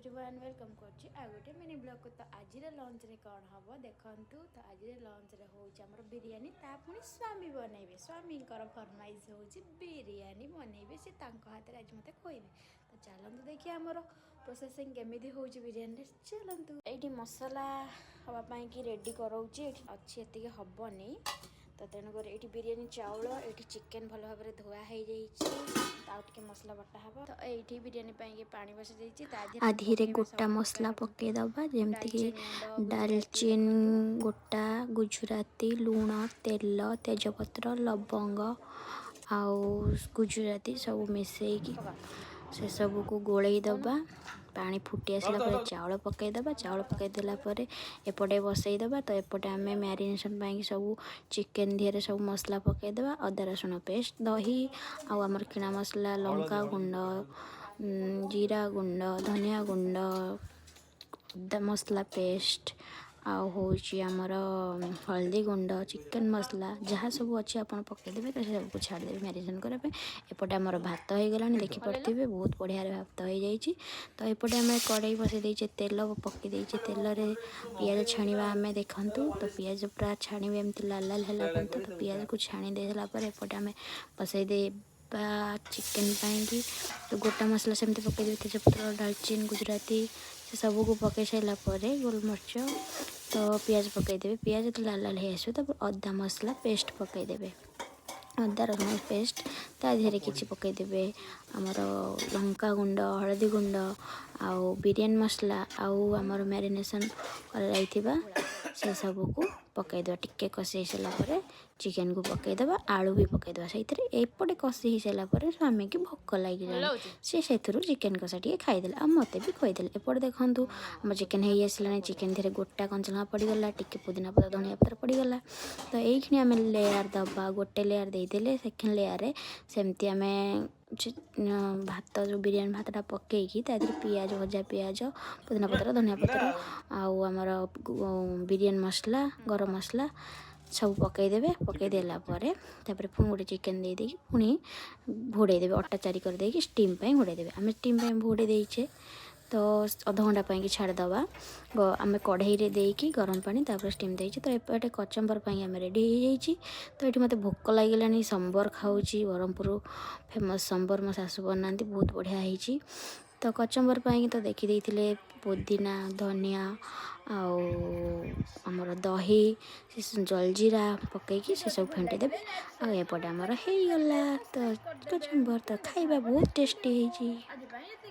Everyone, welcome କରୁଛି ଆଉ ଗୋଟେ ମିନି ବ୍ଲଗ୍କୁ। ତ ଆଜିର ଲଞ୍ଚରେ କ'ଣ ହେବ ଦେଖନ୍ତୁ। ତ ଆଜିର ଲଞ୍ଚରେ ହେଉଛି ଆମର ବିରିୟାନୀ, ତା ପୁଣି ସ୍ୱାମୀ ବନେଇବେ। ସ୍ୱାମୀଙ୍କର ଫରମାଇଶ ହେଉଛି ବିରିୟାନୀ ବନେଇବେ, ସେ ତାଙ୍କ ହାତରେ ଆଜି ମୋତେ ଖୁଆଇବେ। ତ ଚାଲନ୍ତୁ ଦେଖିବା ଆମର ପ୍ରୋସେସିଂ କେମିତି ହେଉଛି ବିରିୟାନୀରେ। ଚାଲନ୍ତୁ, ଏଇଠି ମସଲା ହେବା ପାଇଁକି ରେଡ଼ି କରାଉଛି। ଏଇଠି ଅଛି, ଏତିକି ହେବନି। ତ ତେଣୁକରି ଏଇଠି ବିରିୟାନୀ ଚାଉଳ, ଏଇଠି ଚିକେନ୍ ଭଲ ଭାବରେ ଧୁଆ ହେଇଯାଇଛି। ତ ଆଉ ଟିକେ ମସଲା ବଟା ହେବ। ତ ଏଇଠି ବିରିୟାନୀ ପାଇଁକି ପାଣି ବସାଯାଇଛି। ତା ଆ ଦେହରେ ଦେହରେ ପକେଇବା ଗୋଟା ସବୁ ମସଲା ପ୍ରକାର ପକାଇଦେବା, ଯେମିତିକି ଡାଲଚିନି ଗୁଣ୍ଡ, ଗୁଜୁରାତି ଡାଲଚିନି ଦେଖନ୍ତୁ। ଗୋଟା, ଗୁଜୁରାତି, ଲୁଣ, ତେଲ, ତେଜପତ୍ର, ଲବଙ୍ଗ ଆଉ ଗୁଜୁରାତି ସବୁ ମିଶାଇକି ପକା। ସେସବୁକୁ ଗୋଳେଇ ଦେବା। ପାଣି ଫୁଟି ଆସିଲା ପରେ ଚାଉଳ ପକାଇଦେବା। ଚାଉଳ ପକାଇ ଦେଲା ପରେ ଏପଟେ ବସେଇଦେବା। ତ ଏପଟେ ଆମେ ମ୍ୟାରିନେସନ୍ ପାଇଁକି ସବୁ ଚିକେନ୍ ଦିହରେ ସବୁ ମସଲା ପକାଇଦେବା। ଅଦା ରସୁଣ ପେଷ୍ଟ, ଦହି ଆଉ ଆମର କିଣା ମସଲା, ଲଙ୍କା ଗୁଣ୍ଡ, ଜିରା ଗୁଣ୍ଡ, ଧନିଆ ଗୁଣ୍ଡ, ଅଦା ମସଲା ପେଷ୍ଟ ଆଉ ହେଉଛି ଆମର ହଳଦୀ ଗୁଣ୍ଡ, ଚିକେନ୍ ମସଲା, ଯାହା ସବୁ ଅଛି ଆପଣ ପକାଇଦେବେ। ତ ସେସବୁକୁ ଛାଡ଼ିଦେବେ ମ୍ୟାରିନେସନ୍ କରିବା ପାଇଁ। ଏପଟେ ଆମର ଭାତ ହେଇଗଲାଣି, ଦେଖିପାରୁଥିବେ, ବହୁତ ବଢ଼ିଆରେ ଭାତ ହେଇଯାଇଛି। ତ ଏପଟେ ଆମେ କଡ଼େଇ ବସେଇ ଦେଇଛେ, ତେଲ ପକାଇ ଦେଇଛେ। ତେଲରେ ପିଆଜ ଛାଣିବା ଆମେ, ଦେଖନ୍ତୁ। ତ ପିଆଜ ପୁରା ଛାଣିବେ ଏମିତି ଲାଲ ଲାଲ ହେଲା ପର୍ଯ୍ୟନ୍ତ। ତ ପିଆଜକୁ ଛାଣି ଦେଇ ସାରିଲା ପରେ ଏପଟେ ଆମେ ବସେଇ ଦେବା ଚିକେନ୍ ପାଇଁକି। ତ ଗୋଟା ମସଲା ସେମିତି ପକାଇଦେବେ, ତେଜପତ୍ର, ଡାଲଚିନି, ଗୁଜୁରାତି, ସେ ସବୁକୁ ପକାଇ ସାରିଲା ପରେ ଗୋଲମରିଚ, ତ ପିଆଜ ପକାଇଦେବେ। ପିଆଜ ତ ଲାଲ ଲାଲ ହେଇ ଆସିବ, ତାପରେ ଅଦା ମସଲା ପେଷ୍ଟ ପକାଇଦେବେ, ଅଦା ରସୁଣ ପେଷ୍ଟ। ତା ଦେହରେ କିଛି ପକାଇଦେବେ ଆମର ଲଙ୍କା ଗୁଣ୍ଡ, ହଳଦୀ ଗୁଣ୍ଡ ଆଉ ବିରିୟାନୀ ମସଲା ଆଉ ଆମର ମ୍ୟାରିନେସନ୍ କରାଯାଇଥିବା ସେସବୁକୁ ପକାଇଦେବା। ଟିକେ କଷି ହେଇସାରିଲା ପରେ ଚିକେନକୁ ପକାଇଦେବା, ଆଳୁ ବି ପକାଇଦେବା ସେଇଥିରେ। ଏପଟେ କଷି ହେଇସାରିଲା ପରେ ସ୍ୱାମୀକି ଭୋକ ଲାଗିଲାଣି। ସେ ସେଥିରୁ ଚିକେନ୍ କଷା ଟିକେ ଖାଇଦେଲେ ଆଉ ମୋତେ ବି ଖୁଆଇଦେଲେ। ଏପଟେ ଦେଖନ୍ତୁ, ଆମ ଚିକେନ୍ ହେଇ ଆସିଲାଣି। ଚିକେନ୍ ଦେହରେ ଗୋଟା କଞ୍ଚା ପଡ଼ିଗଲା, ଟିକେ ପୁଦିନା ପତ୍ର, ଧନିଆ ପତ୍ର ପଡ଼ିଗଲା। ତ ଏଇକ୍ଷଣି ଆମେ ଲେୟାର୍ ଦେବା। ଗୋଟେ ଲେୟାର୍ ଦେଇଦେଲେ, ସେକେଣ୍ଡ ଲେୟାର୍ରେ ସେମିତି ଆମେ ଭାତ, ଯେଉଁ ବିରିୟାନୀ ଭାତଟା ପକେଇକି ତା ଦେହରେ ପିଆଜ, ଭଜା ପିଆଜ, ପୁଦିନା ପତ୍ର, ଧନିଆ ପତ୍ର ଆଉ ଆମର ବିରିୟାନୀ ମସଲା, ଗରମ ମସଲା ସବୁ ପକାଇଦେବେ। ପକାଇ ଦେଲା ପରେ ତାପରେ ପୁଣି ଗୋଟେ ଚିକେନ୍ ଦେଇଦେଇକି ପୁଣି ଘୋଡ଼େଇ ଦେବେ। ଅଟା ଚାରି କରିଦେଇକି ଷ୍ଟିମ୍ ପାଇଁ ଘୋଡ଼େଇ ଦେବେ। ଆମେ ଷ୍ଟିମ୍ ପାଇଁ ଘୋଡ଼େଇ ଦେଇଛେ, ତ ଅଧଘଣ୍ଟା ପାଇଁକି ଛାଡ଼ିଦେବା। ଆମେ କଢ଼େଇରେ ଦେଇକି ଗରମ ପାଣି, ତାପରେ ଷ୍ଟିମ୍ ଦେଇଛି। ତ ଏପଟେ କଚମ୍ବର ପାଇଁ ଆମେ ରେଡ଼ି ହେଇଯାଇଛି। ତ ଏଠି ମୋତେ ଭୋକ ଲାଗିଲାଣି, ସମ୍ବର ଖାଉଛି। ବ୍ରହ୍ମପୁର ଫେମସ୍ ସମ୍ବର ମୋ ଶାଶୁ ବନାନ୍ତି, ବହୁତ ବଢ଼ିଆ ହେଇଛି। ତ କଚମ୍ବର ପାଇଁକି ତ ଦେଖିଦେଇଥିଲେ, ପୁଦିନା, ଧନିଆ ଆଉ ଆମର ଦହି, ସେ ଜଲଜିରା ପକେଇକି ସେସବୁ ଫେଣ୍ଟି ଦେବେ। ଆଉ ଏପଟେ ଆମର ହେଇଗଲା ତ କଚମ୍ବର। ତ ଖାଇବା ବହୁତ ଟେଷ୍ଟି ହେଇଛି। ଆଜି ପାଇଁ ଏତିକି।